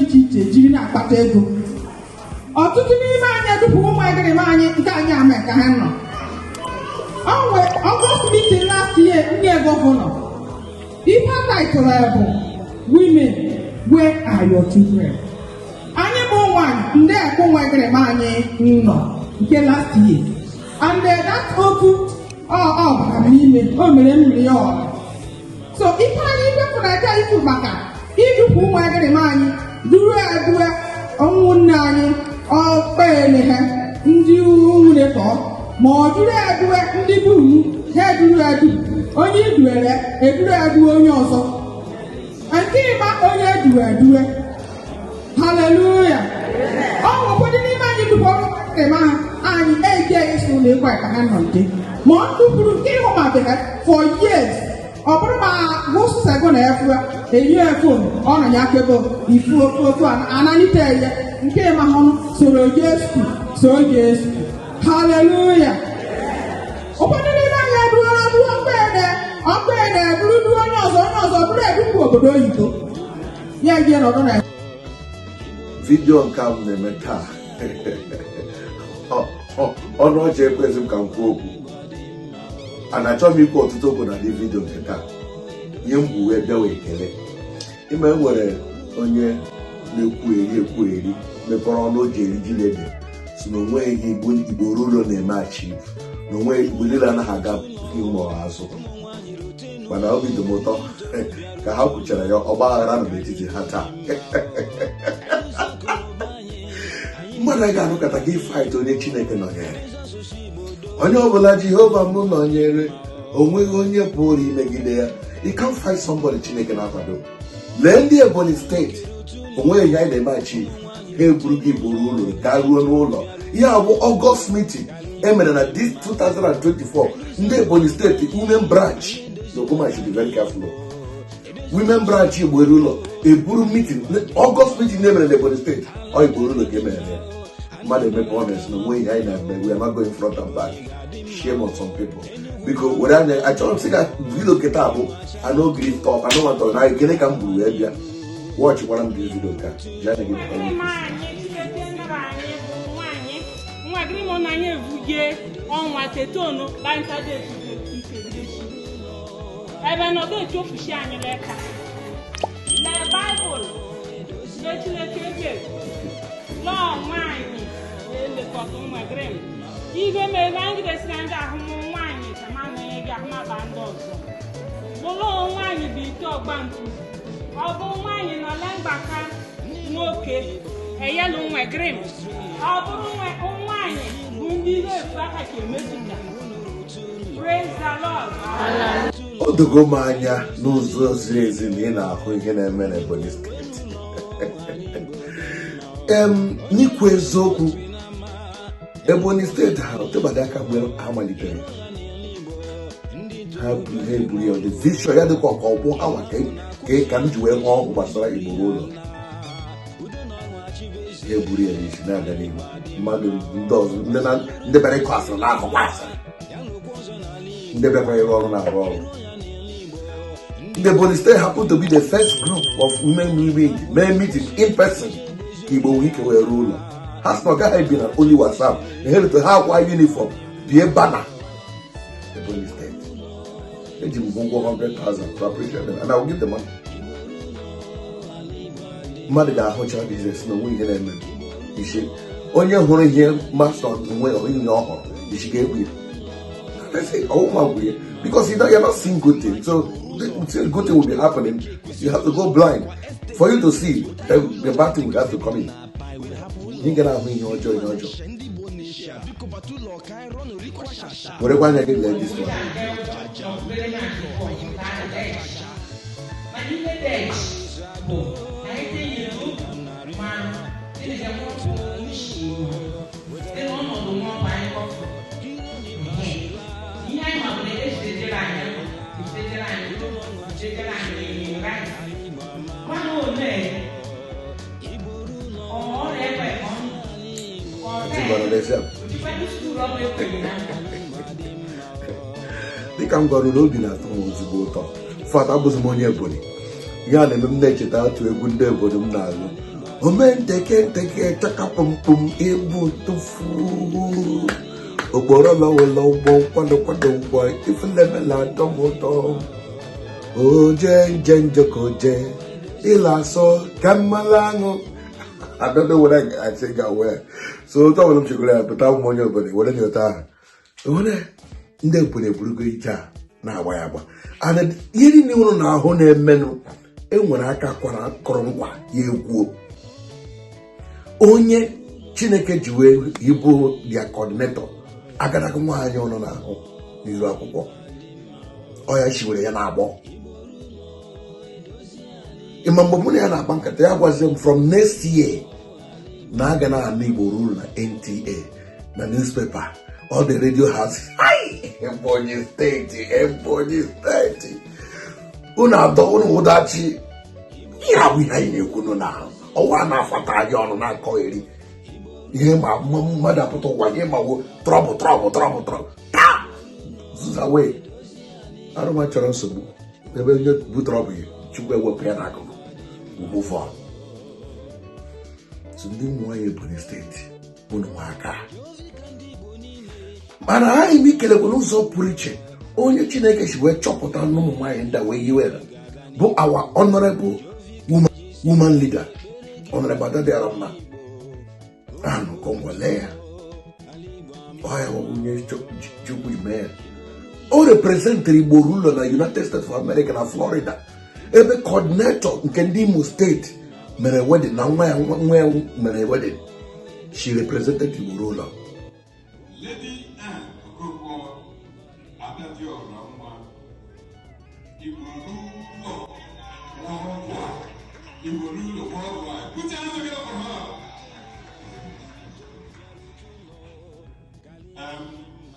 iche iche jiri na-akpata ego. Ọtụtụ n'ime anyị edupụ ụmụ egịrịma anyị nke anyị ama ka ha nọ. O nwe August meeting last year nye governor. Ihe title ya bụ "Women, where are your children?" Anyị bụ nwaanyị ndị ekwu nwa egịrịma anyị nọ nke last year. And that okwu ọ bara m n'ime, o mere mmiri ya ọra. So ife anyị wepụrụ aka ikwu maka idupụ ụmụ egịrịma anyị duru edue ụmụnne anyị ọkpene ha ndị nwunye tọọ ma ọ duru edue ndị bụ unu ha eduru edu onye iduere eduru edu onye ọzọ nke ịma onye edue edue. Haleluya! Ọ nwere ụfọdụ n'ime anyị dupụrụ ụmụ anyị eje isi ụlọ ịkwa ka ha nọ nde ma ọ dupụrụ nke ịhụ ma be ha for years. Ọ bụrụ ma gụsego na efu eyi phone ọ nọ ya kebo ifu ofu ofu analite ya nke ma hụ soro Jesu, so Jesu. Haleluya! Ụfọdụ n'ime anyị eburuola buru ọkpene ọkpene buru du onye ọzọ, onye ọzọ bụrụ edupụ obodo oyibo ya eje nọdụ na Video nke a m na-eme taa, ọnụ ọchị ekwesị m ka m kwuo okwu. A na-achọ m ikwu ọtụtụ okwu na dị video nke taa. Ihe m bụ wee bịa wee ekele ime nwere onye na-ekwu eri ekwu eri mepere ọnụ o ji eri ji na ede si na onweghị ihe Igbo Igbo ruo na-eme achieve, na onwe Igbo niile anaghị aga ihu ma ọ azụ. Mana obi dị m ụtọ ka ha kwuchara ya, ọgba aghara nọ n'etiti ha taa. Mmadụ a ga-anụkọta gị fight onye Chineke nọnyere. Onye ọbụla Jehova m nọnyere, onweghị onye pụrụ imegide ya. You can't fight somebody Chineke na-akwado. Lee ndị Ebonyi Steeti, onweghị ihe anyị na-eme achieve, ha eburu gị buru ụlọ gaa ruo n'ụlọ. Ihe a bụ August meeting emere na this 2024, ndị Ebonyi Steeti women branch. The woman should be very careful. Women branch Igbo ụlọ eburu meeting, August meeting emere na Ebonyi Steeti. Ọ Igbo ụlọ ka emere ya. Mmadụ emepe ọnụ esi na onwe ihe anyị na-eme. We are not going front and back. Shame on some people. Biko were anya achọrọ m sị ka video nketa bụ I no gree talk, I no want talk. Na ekele ka m buru wee bịa. Watch gwara m this video nke a ji anya gị pụta. Anyị Chineke nara anyị bụ nwaanyị nwa gịrị m na anyị evugie ọnwa tetonu bankade ebe nọdụ echofushi anyị leka na Baịbụl na Chineke ebe lọọ nwaanyị na-elekọta nwa gịrị m ihe mere anyị gidesiri ndị ahụmụ nwaanyị kama na gị ahụmaba ndị ọzọ bụlụ nwaanyị bụ ite ọgba ntu. Ọ bụ nwaanyị nọ na mgbaka nwoke eyelu nwe grim. Ọ bụrụ nwaanyị bụ ndị ihe efu aka ka emetụta. Praise the Lord. O dogo m anya n'ụzọ ziri ezi na ị na-ahụ ihe na-eme na Ebonyi Steeti. N'ikwu eziokwu, Ebonyi Steeti ha otebadị aka mgbe ha malitere ha ha eburu ya the vision ya dịkwa ka ọgbọ ha nwa ka m ji wee hụ ọgwụ gbasara Igbo ụlọ. Ha eburu ya n'isi na-aga n'ihu. Mmadụ ndị ọzọ ndị bịara ịkọ asịrị na-akọkwa asịrị, ndị bịakwa ịrụ ọrụ na-arụ ọrụ. The Ebonyi State happened to be the first group of women wing mee meeting in person ka Igbo nwee ike wee ruo ụlọ. Ha sị na ọ gaghị ebi na only WhatsApp na ha rute ha akwa uniform bie banner. Ebonyi State, eji m ụgwọ 100,000 to appreciate them and I will give them money. Mmadụ ga-ahụcha business na onwe ihe na-eme isi onye hụrụ ihe masa onwe ihe ọ hụrụ isi ga-egbu ya. I say, oh my way, because you're not seeing good things. So the good thing will be happening. You have to go blind for you to see the bad thing will have to come in. You get out ihe ọjọọ, ihe ọjọọ. Werekwa anya gị lee this one. Mana ihe dị bụ anyị tinyere ma dịka dị n'ọnọdụ nwa anyị kọfụrụ ihe anyị ma bụ na ejidejere anyị ejidejere anyị ejidejere anyị rice mana ole ọ na-ekwe ka ọ Gwara n'ezi a. ojikwadụ school ọ bụ ekweghị na nkwa. Dịka m gwara na obi na-atọ m ozigbo ụtọ fat abụghị m onye Ebonyi. Ihe a na-eme m na-echeta otu egwu ndị obodo m na-agụ. Omenteke nteke chakapụmpụm ibu tụfu okporo lọwụlọ ụgbọ kwado kwado ụgbọ ifulemela dọmụtọ oje nje njọkọ oje ịla asọ ka mmanụ aṅụ. I don't know what I think I wear. So otu ọbụla m chekwara ya pụta ụmụ onye obodo were nyota ahụ were ndị obodo eburugo ije a na-agba ya agba. And ihe niile unu na-ahụ na-emenụ, enwere aka kwara kọrọ nkwa ya ekwuo. Onye Chineke ji wee ibu their coordinator, agadaga nwaanyị ụnụ na-ahụ n'iru akwụkwọ, ọ ya chiwere ya na-agbọ. Ịma mgbe mụ na ya na-akpa nkata, ya gwazie m from next year na aga na anụ Igbo ruru na NTA na newspaper, all the radio houses. Hai! Ebonyi Steeti, Ebonyi Steeti, unu adọ unu ụdachi. Ihe abụ ihe anyị na-ekwu na ọwa na-afata anyị ọnụ na-akọ eri ihe ma mmadụ apụta ụwa ihe ma wo trouble, trouble, trouble, trouble taa zuzawe arụma chọrọ nsogbu. Ebe onye bu trouble ya, Chukwu ewepụ ya n'akụkụ, we move on. So ndị ụmụ nwaanyị Ebonyi Steeti, unu nwe aka. Mana anyị m ikelekwa n'ụzọ pụrụ iche onye Chineke si wee chọpụta na ụmụ nwaanyị ndị a wee yiwere bụ our honorable woman leader, Honorable Adadiara Mma anụ kọngwale ya. Ọ ya bụ onye Chukwu mee ya. O representịrị Igbo rulo na United States of America na Florida, ebe coordinator nke ndị Imo Steeti mere wedding na nwa ya mere wedding. She represented Igbo rulo. Lady Anne Okonkwo Adadiola Nwa, Igbo Rulo Worldwide. Igbo Rulo Worldwide. Put your hands together for her.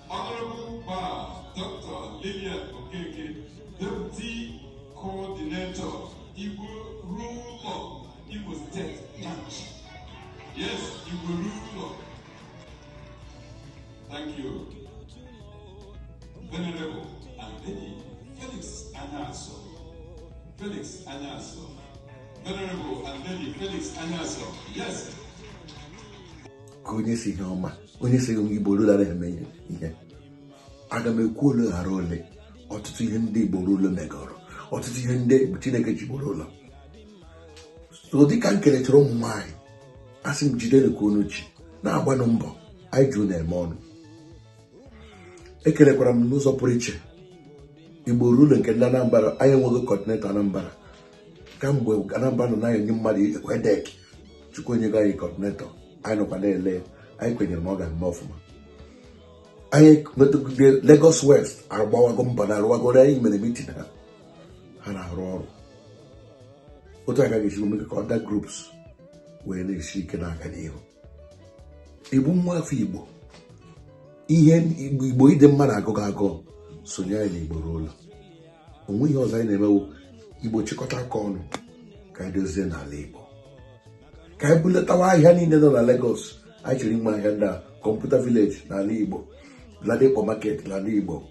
Honorable Bar, Dr. Lillian Okeke, Deputy Coordinator, Igbo Rulo, Igbo State Branch. Yes, Igbo Rulo. Thank you. Venerable and Lady Felix Anyaso. Felix Anyaso. Venerable and Lady Felix Anyaso. Yes. Ka onye si ihe ọma, onye si Igbo rulo anaghị eme ihe, aga m ekwu ole ghara ole. Ọtụtụ ihe ndị Igbo rulo megọrọ, ọtụtụ ihe ndị Chineke ji gboro ụlọ. So dịka m kelechara ụmụ nwaanyị, asị m jidere ka unu ji na-agbanụ mbọ anyị ji unu eme ọnụ. Ekelekwara m n'ụzọ pụrụ iche Igbo rulo nke ndị Anambra. Anyị enweghị coordinator Anambra kamgbe Anambra nọ na-enye mmadụ edek. Chukwu onyego anyị coordinator, anyị nọkwa na-ele. Anyị kwenyere na ọ ga-eme ọfụma. Anyị nwetagide Lagos West agbawago mbọ na arụwagoro. Anyị mere meeting ha, ha na-arụ ọrụ. Otu agaghị esi eme ka other groups wee na-esi ike na-aga n'ihu. Igbu nwa afọ Igbo, ihe Igbo ịdị mma na agụgụ agụụ, sonye anyị n'Igbo ruo ụlọ. Onwe ihe ọzọ anyị na-emewo, Igbo chịkọta aka ọnụ ka anyị dozie n'ala Igbo, ka anyị bulatawa ahịa niile nọ na Lagos. Anyị chọrọ inwe ahịa ndị a: Computer Village n'ala Igbo, Ladipo Market n'ala Igbo,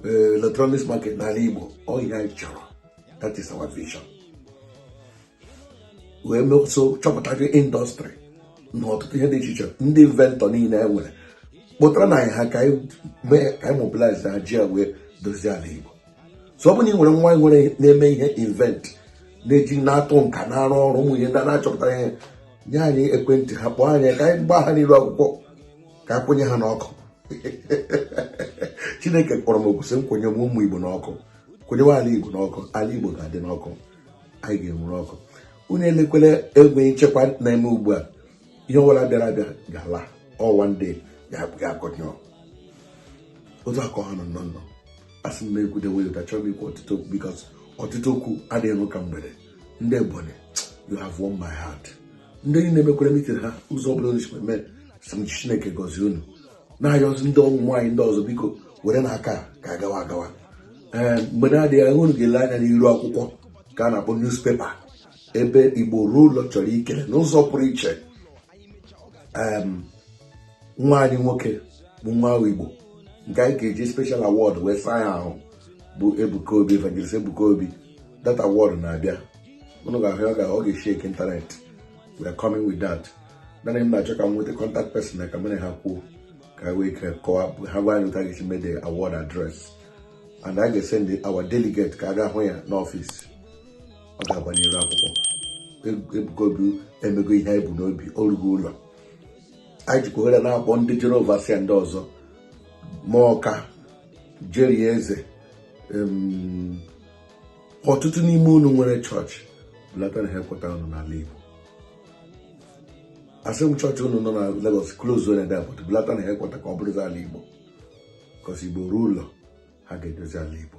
Electronics Market n'ala Igbo. Ọ ihe anyị chọrọ, that is our vision. Wee so chọpụtago industry na ọtụtụ ihe dị iche iche. Ndị inventor niile e nwere, kpụtara na anyị ha ka anyị mee ka anyị mobilize ha ji ya wee dozie ala Igbo. So ọ bụrụ na ị nwere nwa nwere na-eme ihe invent, na-eji na-atụ nka, na-arụ ọrụ ụmụ ihe ndị a na-achọpụta ihe, nye anyị ekwentị ha, kpọọ anyị ka anyị gbaa ha n'iru akwụkwọ, ka a kwụnye ha n'ọkụ. Chineke kpọrọ m oku sị m kwụnye m ụmụ Igbo n'ọkụ, kwụnyewe ala Igbo n'ọkụ. Ala Igbo ga-adị n'ọkụ, anyị ga-enwere ọkụ. Unu elekwele enweghị nchekwa na-eme ugbu a. Ihe ọbụla bịara abịa ga-ala. Ọ one day ga-akọnyụ otu akọ ha nọ nnọọ nnọọ. Asị m ekwudewe ụta, chọrọ m ikwu ọtụtụ okwu because ọtụtụ okwu adịghị n'ụka mgbede. Ndị Ebonyi, you have won my heart. Ndị niile mekwere meeting ha, ụzọ ọbụla unu si eme, sị m Chineke gọzie unu. Na-ayọzi ndị ụmụ nwaanyị ndị ọzọ, biko were n'aka ka agawa agawa. Ee, mgbe na-adịghị anya unu ga-ele anya n'iru akwụkwọ ka a na-akpọ newspaper, ebe Igbo ruo ụlọ chọrọ ikele n'ụzọ pụrụ iche nwa anyị nwoke bụ nwa ahụ Igbo nke anyị ga-eji special award wee saa ya ahụ, bụ Ebuka Obi, Evangelist Ebuka Obi. That award na-abịa, unu ga-ahụ ya, ọ ga-eshake internet. We are coming with that. Naanị m na-achọ ka m nweta contact person na ka mụ na ha kwuo, ka ha wee ike kọwa, ha gwa anyị otu a ga-esi mee the award address, and a ga-esend our delegate ka a ga hụ ya n'ọfịs. Ọ ga-agbanyere akwụkwọ. Ebuka Obi emego ihe anyị bụ n'obi, orugo ụlọ. Anyị jikwa ohere na-akpọ ndị jere overseer ndị ọzọ ma ọka Jerry Eze, ọtụtụ n'ime unu nwere chọọchị, belata na ha ekweta unu n'ala Igbo. Asị m, chọọchị unu nọ na Lagos, close onye there, but belata na ha ekweta ka ọ bụrụzi ala Igbo, because Igbo ruo ụlọ, ha ga-edozi ala Igbo.